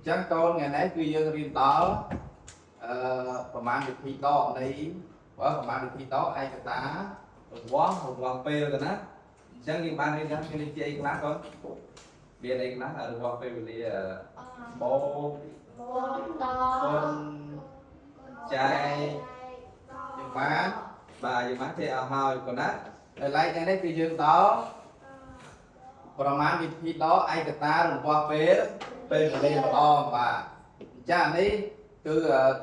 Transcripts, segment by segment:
ញ្ចឹងកូនថ្ងៃនេះគឺយើងរៀនដល់អឺប្រមាណវិធីដកនៃបើប្រមាណវិធីដកឯកតា រង្វាស់ពេលទៅណាអញ្ចឹងយើងបានរៀនថាមានវិធីអីខ្លះកូនមានអីខ្លះរង្វាស់ពេលវេលាបូក ត គុណចែក យើងបាន បាទយើងបានចេះអស់ហើយកូនណា ដល់ឡែកថ្ងៃនេះគឺយើងដល់ប្រមាណវិធីដកឯកតារង្វាស់ពេលពេលវេលាម្ដងបាទអញ្ចឹងអានេះគឺ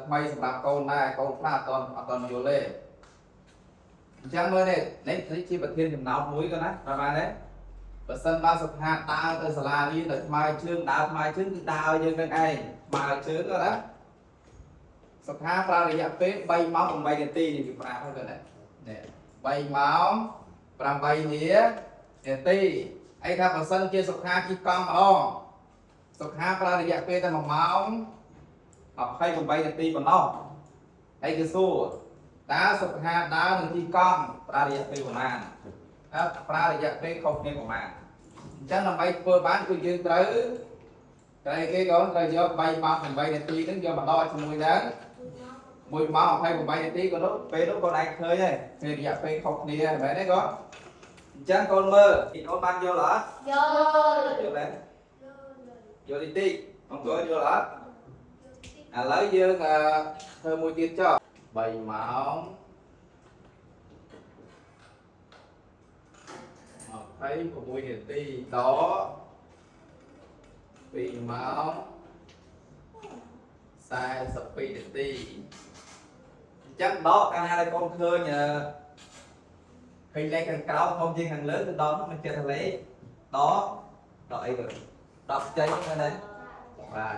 ថ្មីសម្រាប់កូនដែរកូនខ្លះអត់តន់យល់ទេអញ្ចឹងមើលនេះនេះ នេះជាប្រធានចំណោទមួយកូនណាបាទបានទេ បើសិនបើសុខាដើរទៅសាលារៀនដោយថ្មើរជើង ដើរថ្មើរជើងគឺដើរយើងនឹងឯងថ្មើរជើងកូនណា សុខាប្រើរយៈពេល3ម៉ោង 8នាទីនេះវាប្រាប់ 8ហើយកូនណានេះ3ម៉ោង8នាទីអីថាបើសិនជាសុខាជិះកង់ម្ដងសុខាប្រើរយៈពេលតែ1ម៉ោង 28នាទីប៉ុណ្ណោះហើយគឺសួរ តើសុខាដើរនឹងជិះកង់ ប្រើរយៈពេលប្រមាណ តើប្រើរយៈពេល ខុសគ្នាប្រមាណ អញ្ចឹងដើម្បីធ្វើបានគឺយើងត្រូវត្រូវអីគេកូនត្រូវយក3ម៉ោង8នាទីហ្នឹងយកមកដកជាមួយនឹង1ម៉ោង28នាទីកូននោះ ពេលនោះកូនឯងឃើញហើយ មានរយៈពេលខុសគ្នាមែនទេកូន អញ្ចឹងកូនមើលកូនបានយល់អត់ យល់ យល់ទេយល់តិចតិចបងប្អូនយល់អត់ ឥឡូវយើងធ្វើមួយទៀតចុះ3ម៉ោង26នាទីដក2ម៉ោង42នាទី អញ្ចឹងដកកាលណាដែលកូនឃើញឃើញលេខខាងក្រោមធំជាងខាងលើគឺដកនោះមិនចិត្តថាលេខដកដកអីទៅដកខ្ចីហ្នឹងណា បាទ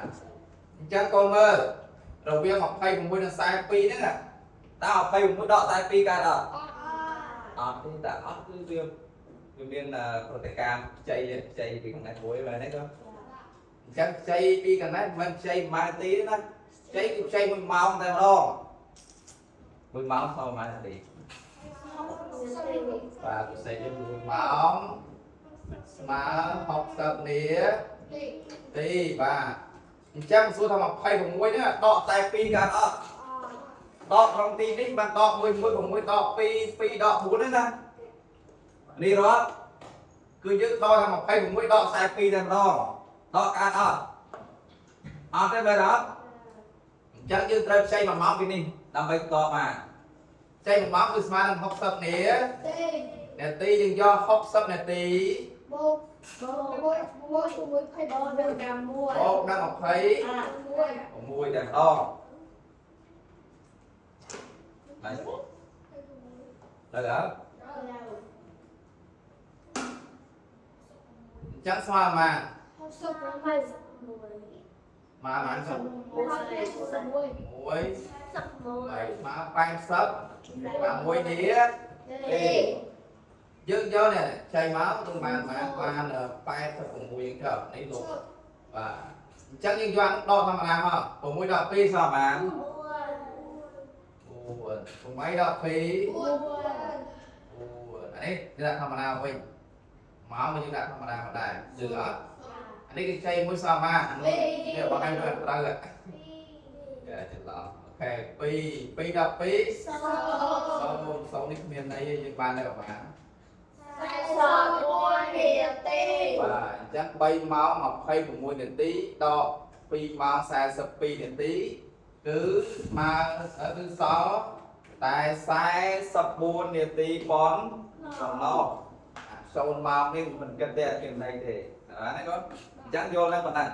អញ្ចឹងកូនមើលរវាង26និង42ហ្នឹង តើ26ដក42កើតអត់អត់ទេតើអត់គឺវាវាមានប្រតិកម្មខ្ចីខ្ចីពីខាងនេះមួយមែនទេកូន អញ្ចឹងខ្ចីពីកណ្នេះមិន ខ្ចីប្រហែលនាទីទេណា ខ្ចីគឺខ្ចី1ម៉ោងតែម្ដង 1ម៉ោងស្មើប្រហែលនាទី បាទពិសេសយើង1ម៉ោងស្មើ60នាទីបាទអញ្ចឹងសួរថា26ហ្នឹងដក 42កើតអត់ដកក្នុងទីនេះបានដក1 1 6ដក2 2ដក4ហ្នឹងណានេះរត់ គឺយើងដកថា26ដក 42តែម្ដងដកកើតអត់អត់ទេមែនអត់ អញ្ចឹងយើងត្រូវខ្ចី1ម៉ោង ពីនេះដើម្បីដកបាន ខ្ចី1ម៉ោងគឺស្មើនឹង60នានាទីយើងយក60នាទី បូកបូកមួយមួយមួយភ័យបូក បូកនឹង26 មួយ 6តែម្ដងបាទដល់ហើយ អញ្ចឹងស្មើប៉ុន្មាន 68 មកប៉ុន្មានសិន 61 1 3មក86នាទីយើងយកនេះចៃមកទៅបានបានបាន86យើងចុះនេះលោកបាទអញ្ចឹងយើងយកដកធម្មតាមក6ដល់2 ស្មើបាន 4 8ដល់2 4អានេះយើងដាក់ធម្មតាវិញមកយើងដាក់ធម្មតាមកដែរយល់អត់អានេះគឺចៃមួយស្មើបាននេះបងឯងត្រូវត្រូវចាច្រឡំអូខេ2 2ដល់2 0 0នេះគ្មានន័យទេយើងបានតែប្រហែល បាទអញ្ចឹង3ម៉ោង26នាទីដក2ម៉ោង42នាទីគឺស្មើគឺសល់តែ 44នាទីប៉ុនប៉ុណ្ណោះ0ម៉ោងនេះមិនគិតទេអត់មានន័យទេបាទណាកូនអញ្ចឹងយល់ហ្នឹងប៉ុណ្ណា